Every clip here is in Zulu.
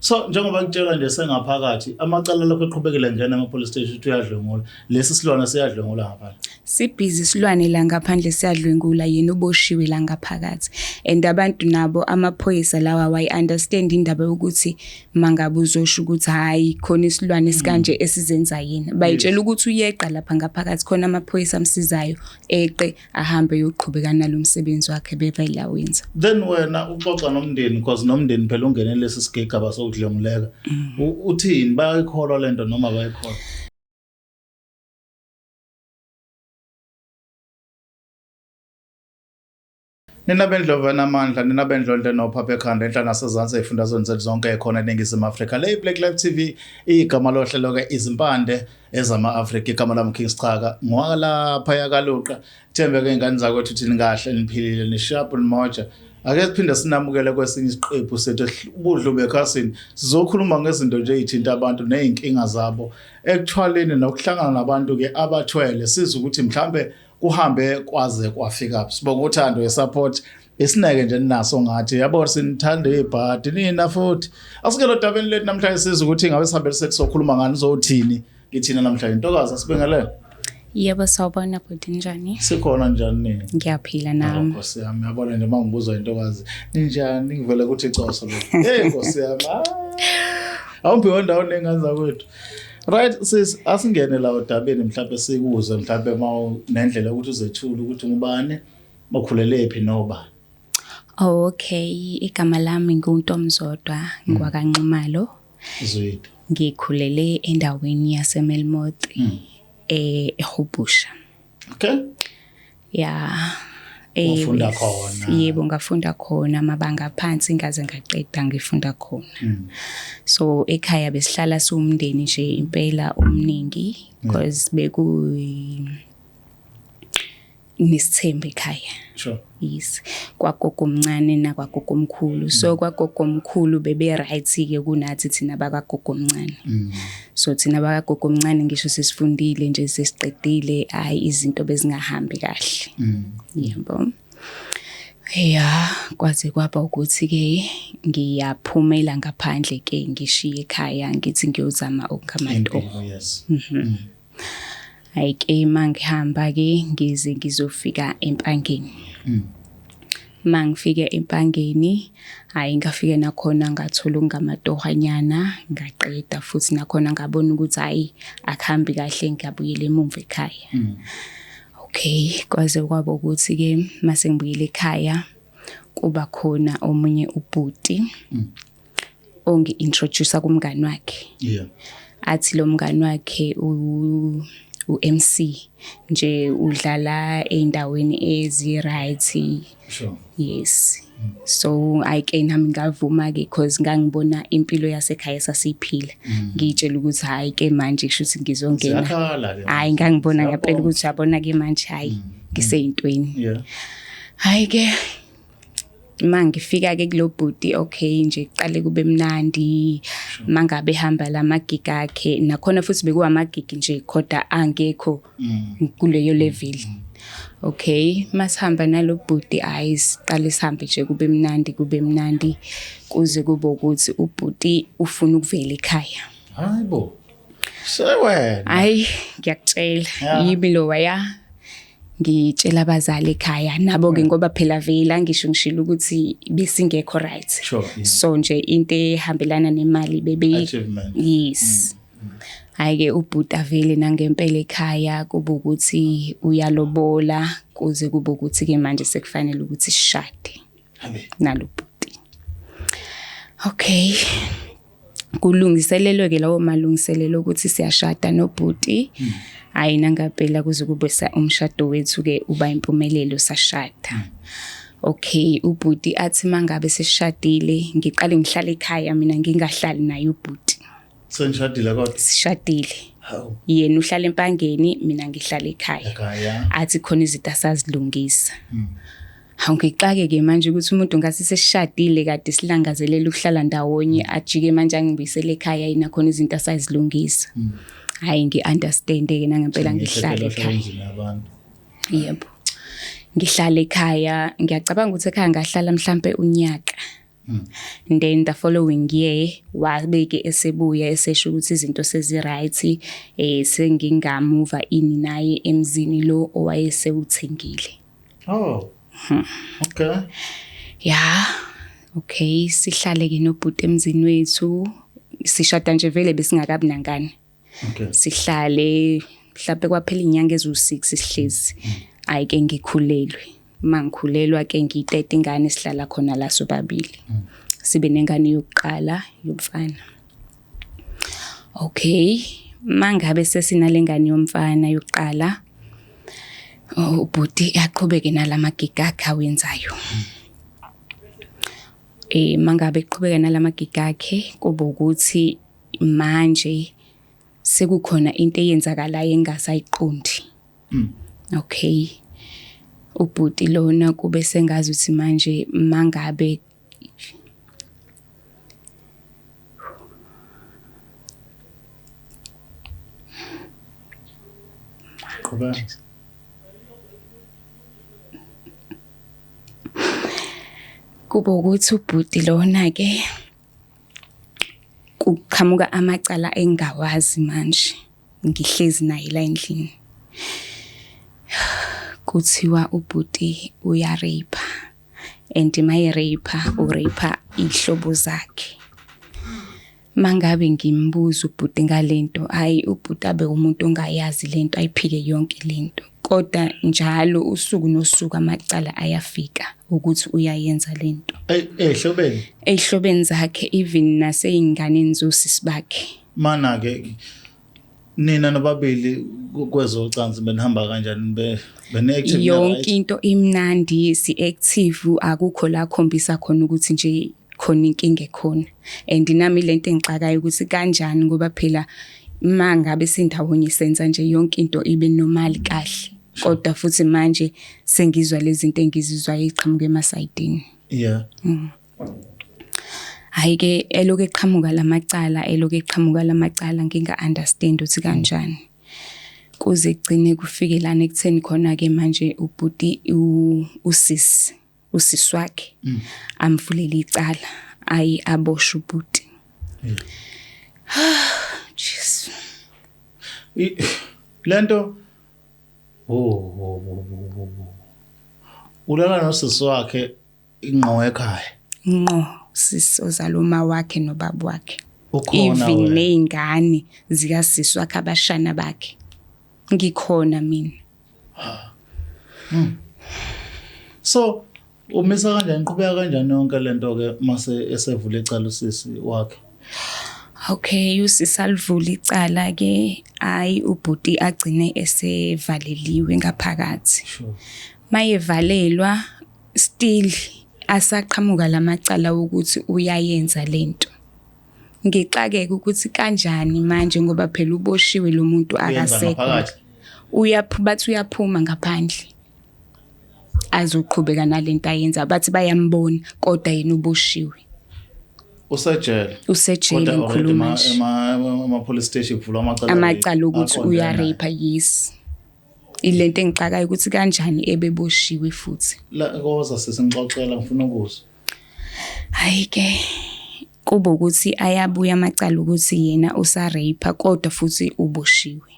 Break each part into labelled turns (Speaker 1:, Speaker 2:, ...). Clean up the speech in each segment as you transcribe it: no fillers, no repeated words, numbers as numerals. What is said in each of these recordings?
Speaker 1: So njengoba ngitshela nje sengaphakathi amacala lokho eqhubekile ngena ema police station ukuthi uyadlwengula. Lesi silwane siyadlwengula ngaphandle.
Speaker 2: Sibhizi isilwane la ngaphandle siyadlwengula yena uboshiwe la ngaphakathi and abantu nabo amaphoyisa lawa wayi understand indaba yokuthi mangabe uzosho ukuthi hayi khona isilwane esikanje esizenza yena bayitshela ukuthi uyeqa lapha ngaphakathi khona amaphoyisa amsizayo eqe ahambe yoqhubeka nalomsebenzi wakhe bevela wenza.
Speaker 1: Then wena uxoxa nomndeni because nomndeni phela ungene lesi sigigaba sokudlwenguleka. Uthini bayayikholwa lento noma bayikholwa? Nina bendlovu enamandla, nina bendlondle nophapha ekhanda enhla nasezansi ey'fundazweni zethu zonke ekhona eNingizimu Afrika. Le Black Life TV igama lohlelo-ke izimpande ezama-Afrika, igama lami King Schaka ngowalapha yakaLuqa. Thembe-ke iy'ngane zakwethu thini kahle niphilile nisharp nimoja. Ake siphinde sinamukele kwesinye isiqephu sethu ubudlu bekhasini. Sizokhuluma ngezinto nje ey'thinta abantu ney'nkinga zabo ekuthwaleni nokuhlangana nabantu-ke abathwele sizwe ukuthi mhlambe kuhambe kwaze kwafika sibonga uthando yesupport isineke nje ninaso ngathi yabo sinithanda ibhadi nina futhi asike lo dabeni lethu namhlanje sizwe ukuthi ngabe sihambe sethu sokhuluma ngani uzothini kithina namhlanje ntokazi asibingelele.
Speaker 2: Yebo, sawubona bhuti, njani?
Speaker 1: Sikhona, njani nini?
Speaker 2: Ngiyaphila nami.
Speaker 1: Nkosi yami, yabona nje uma ngibuzwa intokazi ninjani ngivele ukuthi coso lo. Hey Nkosi yami, awumphiwe ndawo nengane zakwethu. Right sis, asingene la odabeni mhlawumbe sikuze mhlawumbe uma nendlela yokuthi uzethule ukuthi ngubani, ukhulele phi noba.
Speaker 2: Oh, okay, igama lami nguNtomzodwa ngwakaNxumalo.
Speaker 1: Zwide.
Speaker 2: Ngikhulele endaweni yaseMelmoth eHubusha.
Speaker 1: Okay.
Speaker 2: Yeah.
Speaker 1: Wafunda khona.
Speaker 2: Yebo, ngafunda khona amabanga aphansi ngaze ngaqeda ngifunda khona. So ekhaya besihlala siwumndeni nje impela omningi because beku nesithembu ekhaya.
Speaker 1: Sure.
Speaker 2: Yes. Kwagogo omncane nakwagogo omkhulu. So kwagogo omkhulu bebe right ke kunathi thina bakagogo omncane. So thina bakagogo omncane ngisho sesifundile nje sesiqedile hayi izinto bezingahambi kahle. Yebo. Ya, kwaze kwaba ukuthi ke ngiyaphumela ngaphandle ke ngishiye ekhaya ngithi ngiyozama okungamatoho.
Speaker 1: Impilo, yes.
Speaker 2: Hayi ke mangihamba ke ngize ngizofika eMpangeni. Mangifika eMpangeni, hayi ngafike nakhona ngathola okungamatohwanyana ngaqeda futhi nakhona ngabona ukuthi hayi akuhambi kahle ngabuyela emumva ekhaya. Okay, kwaze kwaba ukuthi ke mase ngibuyele ekhaya kuba khona omunye ubhuti ongi-introduce kumngani wakhe. Athi lo mngani wakhe u-MC nje udlala ey'ndaweni ezi-right.
Speaker 1: Sure.
Speaker 2: Yes. So ayike nami ngavuma ke because ngangibona impilo yasekhaya sasiyiphila. Ngiyitshela ukuthi hayi ke manje kusho ukuthi ngizongena.
Speaker 1: Ziyakhala ke.
Speaker 2: Hayi ngangibona ngempela
Speaker 1: Siyabonga.
Speaker 2: ukuthi yabona ke manje hayi ngiseyintweni.
Speaker 1: Yeah.
Speaker 2: Hayi ke mangifika ke kulo bhuti okay nje kuqale kube mnandi mangabe ehamba lamagigi akhe nakhona futhi bekuwamagigi nje kodwa angekho kuleyo level. Okay, masihamba nalo bhuti hayi siqale sihambe nje kube mnandi kube mnandi kuze kube ukuthi ubhuti ufuna ukuvela ekhaya.
Speaker 1: Hayibo. Sewena.
Speaker 2: Hayi ngiyakutshela yimi lo waya ngitshela abazali ekhaya nabo ke ngoba phela vela ngisho ngishilo ukuthi besingekho right.
Speaker 1: Sure, yeah.
Speaker 2: So nje into ehambelana nemali bebe
Speaker 1: Achievement.
Speaker 2: Yes. Hayi ke ubhuti avele nangempela ekhaya kube ukuthi uyalobola kuze kube ukuthi ke manje sekufanele ukuthi sishade
Speaker 1: Habe.
Speaker 2: nalo bhuti. Okay. Kulungiselelwe ke lawo malungiselelo ukuthi siyashada nobhuti. Hayi nangempela kuze kube umshado wethu ke uba impumelelo sashada. Okay, ubhuti athi mangabe sesishadile ngiqale ngihlale ekhaya mina ngingahlali naye ubhuti.
Speaker 1: Senishadile kodwa.
Speaker 2: Sishadile.
Speaker 1: Hawu.
Speaker 2: Yena uhlala eMpangeni mina ngihlala ekhaya.
Speaker 1: Ekhaya.
Speaker 2: Athi khona izinto asazilungisa. Hawu ngixake ke manje ukuthi umuntu ngase sesishadile kade silangazelela ukuhlala ndawonye ajike manje angibuyisele ekhaya yena khona izinto asazilungisa. Hayi ngi-understand ke nangempela ngihlale ekhaya.
Speaker 1: Endlini yabantu.
Speaker 2: Yebo. Ngihlala ekhaya, ngiyacabanga ukuthi ekhaya ngahlala mhlambe unyaka. And then the following year wabeke esebuya esesho ukuthi izinto sezi-right, sengingamuva ini naye emzini lo owayesewuthengile.
Speaker 1: Oh. Okay.
Speaker 2: Ya, okay, sihlale ke nobhuti emzini wethu. Sishada nje vele besingakabi nangane.
Speaker 1: Okay.
Speaker 2: Sihlale mhlawumbe kwaphela inyanga eziwu-6 sihlezi. Ayi ke ngikhulelwe. Mangikhulelwa ke ngiyitete ingane, sihlala khona la sobabili. Sibe nengane yokuqala yomfana. Okay, mangabe sesinalengane yomfana yokuqala, ubhuti aqhubeke nalamagiga akhe awenzayo. Mangabe eqhubeka nalamagiga akhe, kube ukuthi manje sekukhona into eyenzakalayo engasayiqondi. Okay. Ubhuti lona kube sengazi ukuthi manje mangabe
Speaker 1: Qhubeka.
Speaker 2: Kube ukuthi ubhuti lona ke kuqhamuka amacala engawazi manje, ngihlezi naye la endlini. Kuthiwa ubhuti uya-rape, and maye-rape u-rape iy'hlobo zakhe. Mangabe ngimbuza ubhuti ngalento, hhayi ubhuti abe umuntu ongayazi lento, ayiphike yonke lento. Kodwa njalo usuku nosuku amacala ayafika ukuthi uyayenza lento.
Speaker 1: Ey'hlobeni?
Speaker 2: Ey'hlobeni zakhe, even nasey'nganeni zosisi bakhe.
Speaker 1: Mana ke nina nobabili kwezocansi benihamba kanjani, bene-active?
Speaker 2: Yonke into imnandi, si-active, akukho la khombisa khona ukuthi nje khona inkinga ekhona. And nami lento engixakayo ukuthi kanjani, ngoba phela mangabe sindawonye senza nje yonke into ibe normal kahle. Kodwa futhi manje sengizwa lezi zinto engizizwayo eziqhamuka emasayidini.
Speaker 1: Yeah.
Speaker 2: Hhayi ke elokhu eqhamuka lamacala, elokhu eqhamuka lamacala, nginga-understand ukuthi kanjani. Kuze kugcine kufike lana ekutheni khona-ke manje ubhuti usisi, usisi wakhe amvulele icala, ayi aboshwe ubhuti. Jesu.
Speaker 1: Lento oh, ulala nosisi wakhe ingqo ekhaya.
Speaker 2: Ngqo, sisi ozala uma wakhe nobaba wakhe.
Speaker 1: Ukhona
Speaker 2: even
Speaker 1: wena.
Speaker 2: Ney'ngane zikasisi wakhe, abashana bakhe. Ngikhona mina.
Speaker 1: So umisa kanjani, qhubeka kanjani yonke lento ke mase esevula icala usisi wakhe?
Speaker 2: Okay, usisi alivula icala ke, ayi ubhuti agcine esevaleliwe ngaphakathi.
Speaker 1: Sure.
Speaker 2: Mayevalelwa still asaqhamuka lamacala ukuthi uyayenza lento. Ngixakeke ukuthi kanjani manje, ngoba phela uboshiwe lo muntu,
Speaker 1: Uyenza
Speaker 2: akasekho.
Speaker 1: ngaphakathi?
Speaker 2: Uyaphu bathi uyaphuma ngaphandle azoqhubeka nalento ayenza, bathi bayambona kodwa yena uboshiwe.
Speaker 1: Usejele.
Speaker 2: Usejele.
Speaker 1: Kodwa already
Speaker 2: Ngikhuluma nje.
Speaker 1: Ema police station kuvulwa amacala.
Speaker 2: Amacala ukuthi
Speaker 1: aqondene naye.
Speaker 2: uya-rape, yes. Ilento engixakayo ukuthi kanjani ebeboshiwe futhi.
Speaker 1: La koza sesingixoxela, ngifuna ukuzwa.
Speaker 2: Hayi ke kuba ukuthi ayabuya amacala ukuthi yena usa-rape kodwa futhi uboshiwe.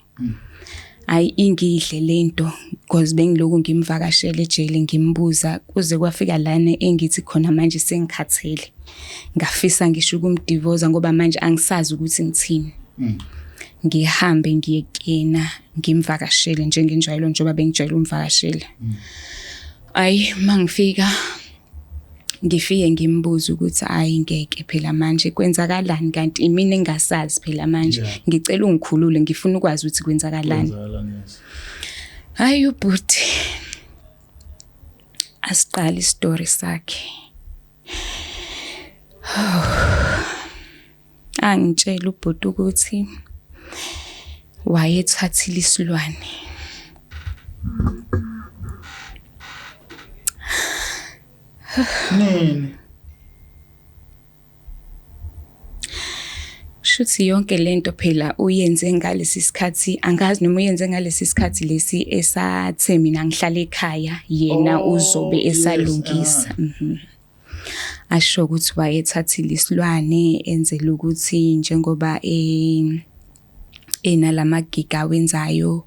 Speaker 2: Hayi ingidle lento, because bengiloku ngimvakashele ejele, ngimbuza, kuze kwafika lana engithi khona manje sengikhathele. Ngafisa ngisho ukumdivosa ngoba manje angisazi ukuthi ngithini. Ngihambe ngiye kuyena ngimvakashele njengenjwayelo, njengoba bengijwayele umvakashela. Ayi mangifika ngifike ngimbuza ukuthi hayi ngeke phela manje, kwenzakalani kanti, imina engasazi phela manje. Ngicela ungikhulule, ngifuna ukwazi ukuthi kwenzakalani.
Speaker 1: Kwenzakalani, yes.
Speaker 2: Hayi ubhuti asiqala isitori sakhe. Angitshela ubhuti ukuthi wayethathile isilwane.
Speaker 1: Nini?
Speaker 2: Shuthi yonke lento phela uyenze ngalesi sikhathi, angazi noma uyenze ngalesi sikhathi lesi esathe mina ngihlala ekhaya, yena
Speaker 1: Oh,
Speaker 2: uzobe
Speaker 1: yes,
Speaker 2: esalungisa. Asho ukuthi wayethathile isilwane enzela ukuthi njengoba enalama-gig awenzayo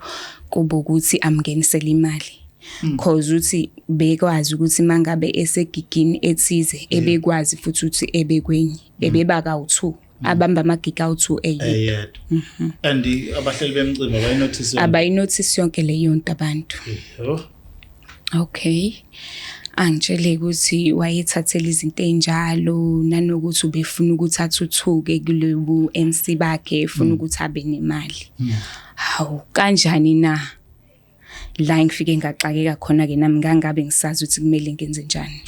Speaker 2: kube ukuthi amngenisele imali. Cause uthi bekwazi ukuthi mangabe esegigini ethize ebekwazi futhi ukuthi ebekwenye ebeba kawu-2 abamba ama-gig awu-2 eyedwa.
Speaker 1: Eyedwa. And abahleli bemicimbi abayinothisi yonke?
Speaker 2: Abayinothisi yonke leyo nto abantu.
Speaker 1: Yho.
Speaker 2: Okay. Angitshele ukuthi wayethathela izinto ey'njalo nanokuthi ubefuna ukuthi athuthuke kulobu MC bakhe efuna ukuthi abe nemali. Hawu, kanjani na? La ngifike ngaxakeka khona ke nami ngangabe ngisazi ukuthi kumele ngenze njani.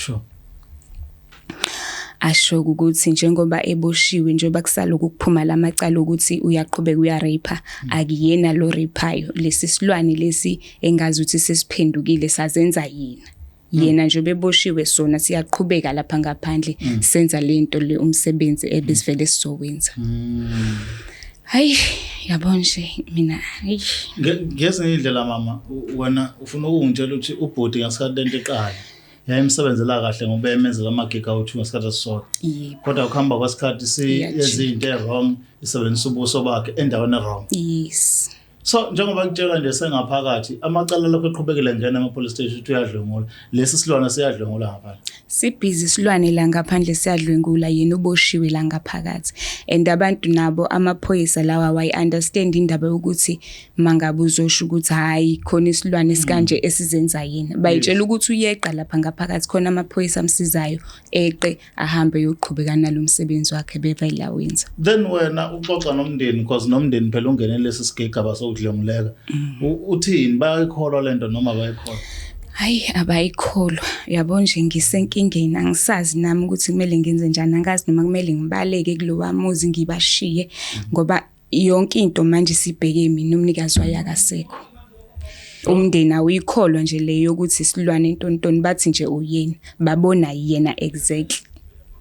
Speaker 2: Asho ukuthi njengoba eboshiwe, njengoba kusaloku kuphuma lamacala ukuthi uyaqhubeka uyarape, akuyena lo rapeayo, lesi silwane lesi engazi ukuthi sesiphendukile sazenza yena. Yena nje beboshiwe, sona siyaqhubeka lapha ngaphandle senza lento le umsebenzi ebesivele sizowenza. Hayi, yabo nje mina, hayi.
Speaker 1: Ngezinye indlela mama, wena ufuna ukungitshela ukuthi ubhuti ngesikhathi lento iqala yayimsebenzela kahle ngoba yayimenzela ama-gig awu-2 ngesikhathi esisodwa.
Speaker 2: Yebo.
Speaker 1: Kodwa ukuhamba kwesikhathi
Speaker 2: Iyajika.
Speaker 1: siyenza into e-wrong, isebenzisa ubuso bakhe endaweni e-wrong.
Speaker 2: Yes.
Speaker 1: So njengoba ngitshela nje sengaphakathi amacala lokho eqhubekile ngena ema-police station ukuthi uyadlwengula. Lesi silwane siyadlwengula ngaphandle.
Speaker 2: Sibhizi isilwane la ngaphandle siyadlwengula, yena uboshiwe la ngaphakathi. And abantu nabo amaphoyisa lawa wayi-understand indaba yokuthi mangabe uzosho ukuthi hhayi khona isilwane esikanje esizenza yena. Bayitshela ukuthi uyeqa lapha ngaphakathi khona amaphoyisa amsizayo eqe ahambe eyoqhubeka nalo msebenzi wakhe bevele awenza.
Speaker 1: Then wena uxoxa nomndeni, because nomndeni phela ungene lesi sigigaba sokudlwenguleka. Uthini, bayayikholwa lento noma bayikholwa?
Speaker 2: Hayi, abayikholwa. Yabo nje ngisenkingeni, angisazi nami ukuthi kumele ngenze njani, angazi noma kumele ngibaleke kulowa muzi ngibashiye ngoba yonke into manje sibheke mina, umnikazi wayo akasekho. Umndeni awuyikholwa nje le yokuthi isilwane intontoni, bathi nje uyena, babona yena exactly.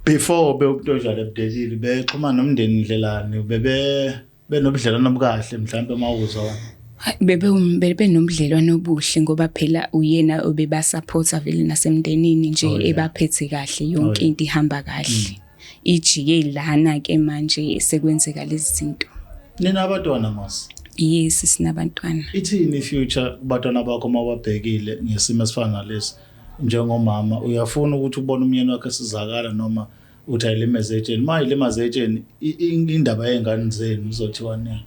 Speaker 1: Before bewukutojala ebudekile bexhumana nomndeni ndlelani, bebe benobudlelwano obukahle mhlawumbe mawuzwa?
Speaker 2: Hayi, bebe nobudlelwano obuhle ngoba phela uyena obebasupporta vele nasemndenini nje ebaphethe kahle, yonke into ihamba kahle. Ijike lana ke manje sekwenzeka lezi zinto.
Speaker 1: Nina abantwana mos?
Speaker 2: Yes, sinabantwana.
Speaker 1: Ithini i-future kubantwana bakho mawabhekile ngesimo esifana nalesi? Njengomama uyafuna ukuthi ubone umyeni wakhe esizakala noma uthi ayilimeze etsheni? Uma ayilimaze etsheni, indaba yey'ngane zenu izothiwa nini?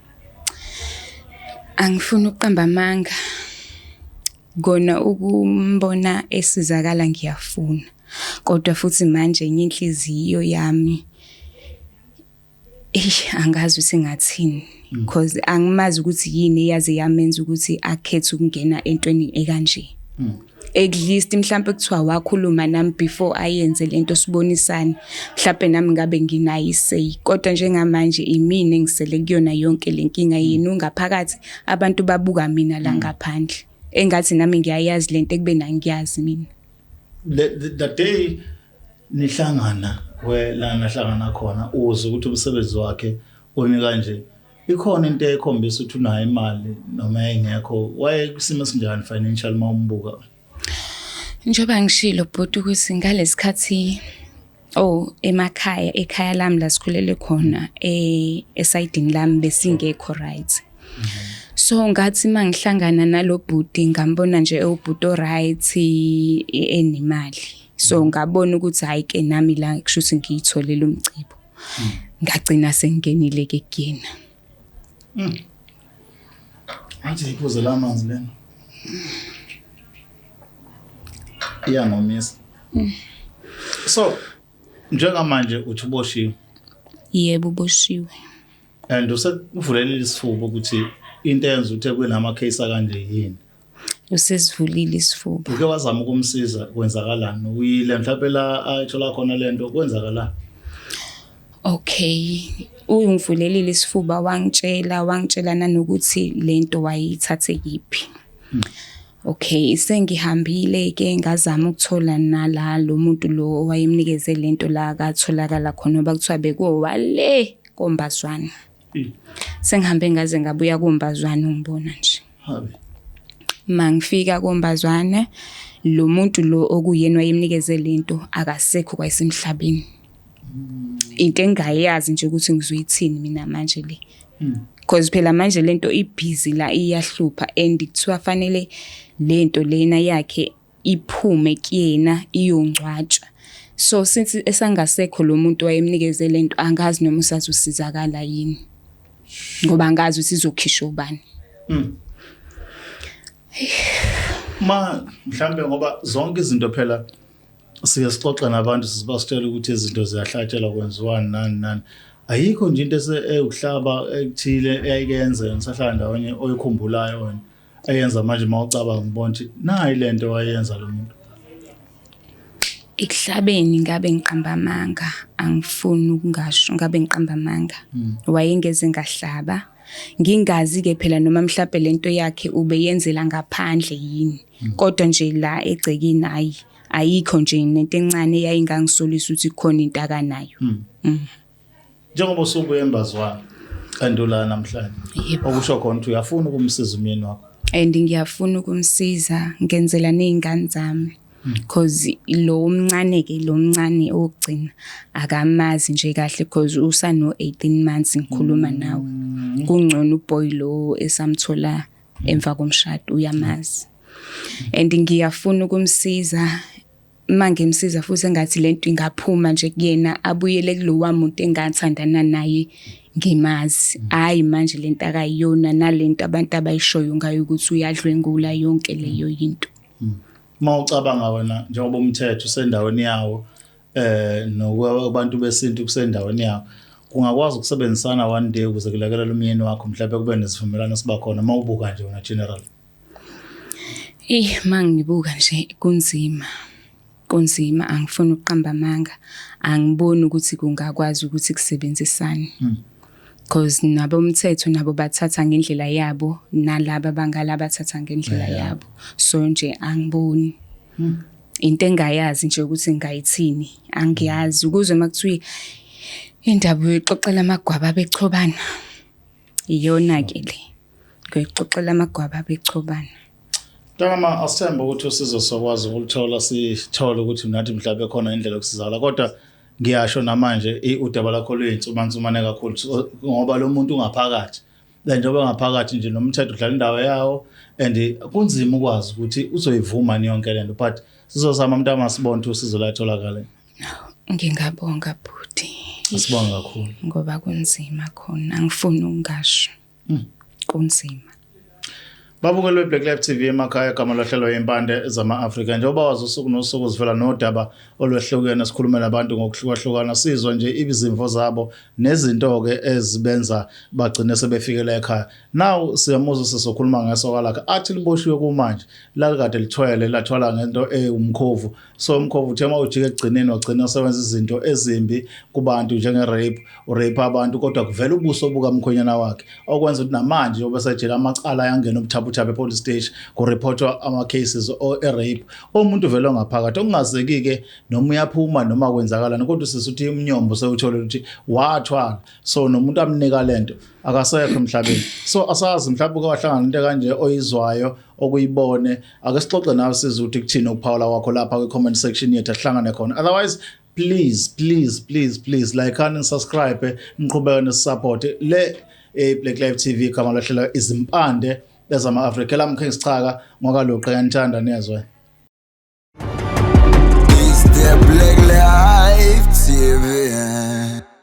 Speaker 2: Angifuni ukuqamba amanga. Kona ukumbona esizakala ngiyafuna. Kodwa futhi manje enye inhliziyo yami angazi ukuthi ngathini, because angimazi ukuthi yini eyaze yamenza ukuthi akhethe ukungena entweni ekanje. At least mhlambe kuthiwa wakhuluma nami before ayenze lento sibonisane, mhlambe nami ngabe nginayo i-say. Kodwa njengamanje imina engisele kuyona yonke lenkinga, yena ungaphakathi, abantu babuka mina la ngaphandle. Engathi nami ngiyayazi lento ekube nangiyazi mina.
Speaker 1: The day nihlangana la nahlangana khona, uzwe ukuthi umsebenzi wakhe umi kanje, ikhona into ekhombisa ukuthi unayo imali noma yayingekho? Wayekusimo esinjani financial uma umbuka?
Speaker 2: Njengoba ngishilo bhuti ukuthi ngalesikhathi emakhaya, ekhaya lami la sikhulele khona, esayidini lami besingekho right. So ngathi mangihlangana nalo bhuti ngambona nje ewubhuti o-right enemali. So ngabona ukuthi hayi ke nami la kusho ukuthi ngiyitholele umcebo. Ngagcina sengingenile ke kuyena.
Speaker 1: Athi iphuze la manzi lena. Iyangomisa. So njengamanje uthi uboshiwe?
Speaker 2: Yebo, uboshiwe.
Speaker 1: And usekuvulelile isifuba ukuthi into eyenza ukuthi kube case akanje yini?
Speaker 2: Usesivulile isifuba.
Speaker 1: Uke wazama ukumsiza, kwenzakalani? Uyile mhlawumbe la ayithola khona lento, kwenzakalani?
Speaker 2: Okay, ungivulelile isifuba, wangitshela nanokuthi lento wayithathe kiphi. Okay, sengihambile ke ngazama ukuthola nala lo muntu lo owayemnikeze lento la akatholakala khona, ngoba kuthiwa bekuwale kombazwane. Sengihambe ngaze ngabuya kombazwane ungibona nje.
Speaker 1: Habe.
Speaker 2: Mangifika koMbazwana, lo muntu lo okuyena wayemnikeze lento akasekho kwayisemhlabeni. Into engingayazi nje ukuthi ngizoyithini mina manje le. Because phela manje lento ibhizi la, iyahlupha, and kuthiwa fanele lento lena yakhe iphume kuyena iyongcwatshwa. So since esangasekho lo muntu wayemnikeze lento, angazi noma usazosizakala yini. Ngoba angazi ukuthi izokhishwa ubani.
Speaker 1: Ma mhlambe ngoba zonke izinto phela sike sixoxe nabantu, sibasitshela ukuthi izinto ziyahlatshelwa, kwenziwani, nani nani. Ayikho nje into ewuhlaba ekuthile eyayike nisahlala ndawonye oyikhumbulayo wena, eyenza manje uma ucabanga ubona ukuthi nayi lento wayenza lo muntu?
Speaker 2: Ekuhlabeni ngabe ngiqamba amanga, angifuni ukungasho, ngabe ngiqamba amanga. Wayengeze ngahlaba. Ngingazi-ke phela noma mhlampe lento yakhe ubeyenzela ngaphandle yini. Kodwa nje la egcekeni, hayi, ayikho nje nento encane eyayingangisolisa ukuthi kukhona into akanayo.
Speaker 1: Njengoba usubuye eMbazwana andula namhlanje,
Speaker 2: Yebo.
Speaker 1: okusho khona ukuthi uyafuna ukumsiza umyeni wakho?
Speaker 2: And ngiyafuna ukumsiza, ngenzela ney'ngane zami. Cause lo omncane ke, lo omncane owokugcina, akamazi nje kahle cause usano 18 months ngikhuluma nawe. Kungcono uboy lo esamthola emva komshado uyamazi. And ngiyafuna ukumsiza, mangimsiza futhi engathi lento ingaphuma nje kuyena, abuyele kulowa muntu engathandana naye ngimazi. Hayi, manje lento akayiyona, nalento abantu abayishoyo ngayo ukuthi uyadlwengula, yonke leyo yinto.
Speaker 1: Uma ucabanga wena, njengoba umthetho usendaweni yawo, nokwabantu besintu kusendaweni yawo, kungakwazi ukusebenzisana one day ukuze kulekelele umyeni wakho, mhlawumbe kube nesivumelwano siba khona, uma ubuka nje wena general?
Speaker 2: Eh, mangibuka nje kunzima. Kunzima, angifuni ukuqamba amanga. Angiboni ukuthi kungakwazi ukuthi kusebenzisane. Because nabo umthetho nabo bathatha ngendlela yabo, nalaba bangala bathatha ngendlela yabo. So nje angiboni. Into engayazi nje ukuthi ngayithini, angiyazi ukuze makuthiwa indaba uyixoxela amagwaba bechobana. Iyona ke le. Ngiyixoxela amagwaba bechobana.
Speaker 1: Mntakama, asithembe ukuthi usizo sokwazi ukulithola, sithole ukuthi nathi mhlawumbe khona indlela yokusizakala, kodwa ngiyasho namanje, udaba lakho luyinsumansumane kakhulu, ngoba lo muntu ungaphakathi, njengoba ngaphakathi nje nomthetho udlala indawo yawo and kunzima ukwazi ukuthi uzoyivuma ni yonke lento, but sizozama, mntama, sibone ukuthi usizo latholakala.
Speaker 2: Ngingabonga, bhuti.
Speaker 1: Asibonge kakhulu.
Speaker 2: Ngoba kunzima khona, angifuni ukungasho. Kunzima.
Speaker 1: Babukeli be-Black Life TV emakhaya, igama lohlelo Impande Zama-Afrika. Njengoba wazi, usuku nosuku zivela nodaba olwehlukene, sikhulume nabantu ngokuhlukahlukana, sizwa nje izimvo zabo nezinto-ke ezibenza bagcine sebefikela ekhaya. Now siyamuzwa sizokhuluma ngesoka lakhe athi liboshiwe kumanje, lalikade lithwele, lathwala ngento ewumkhovu. So umkhovu uthe uma ujika ekugcineni wagcina usebenza izinto ezimbi kubantu, njenge-rape, urape abantu, kodwa kuvela ubuso bukamkhwenyana wakhe, okwenza ukuthi namanje njengoba esejele amacala ayangena ubuthaphuthaphu e-police station, kureportwa ama-cases e-rape, omuntu vele ongaphakathi, okungazeki-ke noma uyaphuma noma kwenzakalani, kodwa usisi uthi umnyombo sewuthole ukuthi wathwala, so nomuntu amnika lento akasekho emhlabeni. So asazi mhlawumbe uke wahlangana into kanje oyizwayo, okuyibone. Ake sixoxe nawe, sizwe ukuthi kuthini ukuphawula kwakho lapha kwi-comment section yethu, ahlangane khona. Otherwise, please, please, please, please like and subscribe, niqhubeke nesupport le Black Life TV. Igama lohlelo Izimpande Ezama-Afrika, lami King Sichaka ngokaluqe. Ngiyanithanda, niyezwe.
Speaker 3: It's the Black Life TV.